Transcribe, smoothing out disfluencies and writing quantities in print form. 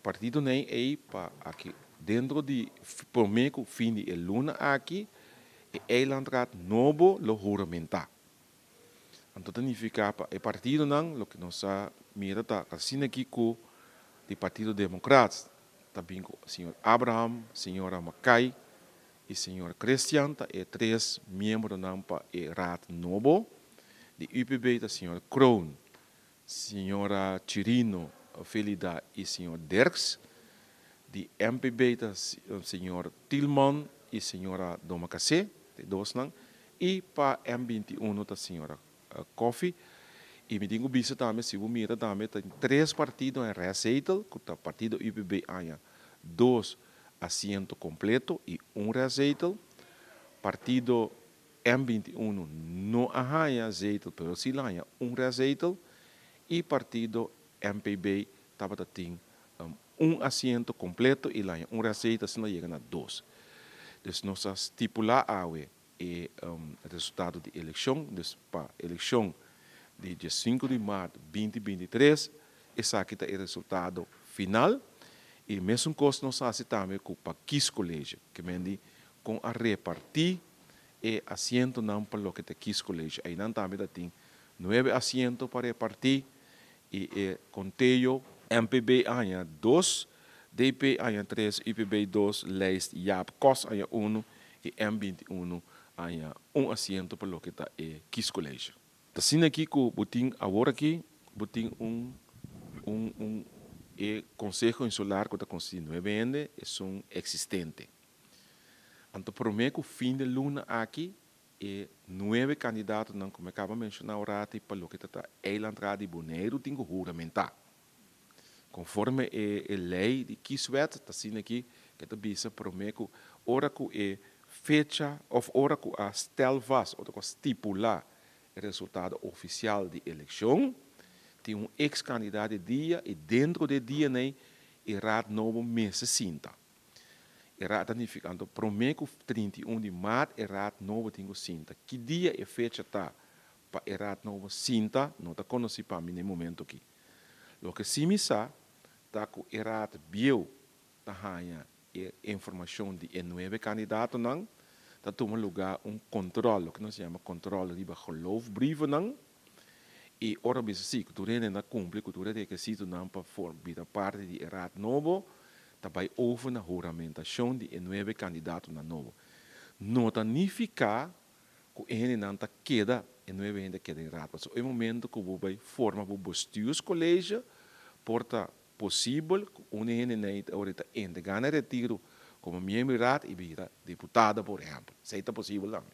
Partidonan ei pa aki dentro di promé ku fin di e luna aki e eilandraad nobo lo huramentá. Anto ta nifiká pa e partidonan loke nos a mira ta asina aki ku di Partido Democraat ta bin ku señor Abraham, señora Mackay i señor Christian ta e tres miembronan pa e raad nobo. Di UPB ta señor Kroon, Señora Chirino Felida y señor Dirks. Di MPB ta señor Tilman y señora Domacassé, e dosnan. Y pa M 21 ta señora Coffie. Y mi tin cu bisa tambe, si bo mira tambe ta tres partido en restzetel, cu ta partido UPB aña dos asiento completo y un restzetel. Partido M 21 no a haña zetel pero si la haña un restzetel y partido MPB tabata tin un asiento completo y la haña un restzetel, asina yega na dos. Dus nos a stipula awe e resultado di eleccion, dus pa eleccion di 5 di maart 2023 esaki ta e resultado final y mesun cos nos a haci tambe cu pa kiescollege, ke men con a reparti e asientonan pa loke ta kiescollege. Einan tambe ta tin nuebe asiento pa reparti y e conteo: MPB haña dos, DP haña tres, UPB dos, Lijst Jaap Kos haña 1 y M21 haña un asiento pa loke ta e kiescollege. Asina aki ku bo tin awor aki, bo tin un e Konseho Insular ku ta konsistí nuebe hende, esun eksistente. Anto promé ku fin di luna aki e nuebe kandidatonan ku mi a kaba menshoná ora pa loke ta Eilandraad di Boneiru tin ku huramentá. Konforme e lei di kieswet, ta asina aki ku ta bisa promé ku ora ku e fecha òf ora ku a stel vast, ora ku a stipulá e resultado ofisial di elekshon, tin un X kantidat di dia i dentro di e dia ei e raad nobo mester sinta. E raad ta nifiká promé ku 31 di maart e raad nobo tin ku sinta. Ki dia e fecha ta pa e raad nobo sinta, no ta konosí pa mi na e momento aki. Loke sí mi sa ta ku e raad bieu ta haña e informashon di e nuebe kandidatonan, ta tuma lugá un controle, loke nos yama controle riba geloofbrievennan, i ora bisa si, ku tur hende a kumpli ku tur e rekisitonan pa bira parti di e raad nobo, ta bai over na huramentashon di e nuebe kandidatonan nobo. No ta nifiká ku e hendenan ta keda, e nuebe hende keda den raad. Pasobra e momento ku bo bai forma bo bestuurscollege, por ta posibel ku un hende ora ta entregá na retiro komo miembro di raad i bira diputado, por ehèmpel. Esei ta posibel tambe.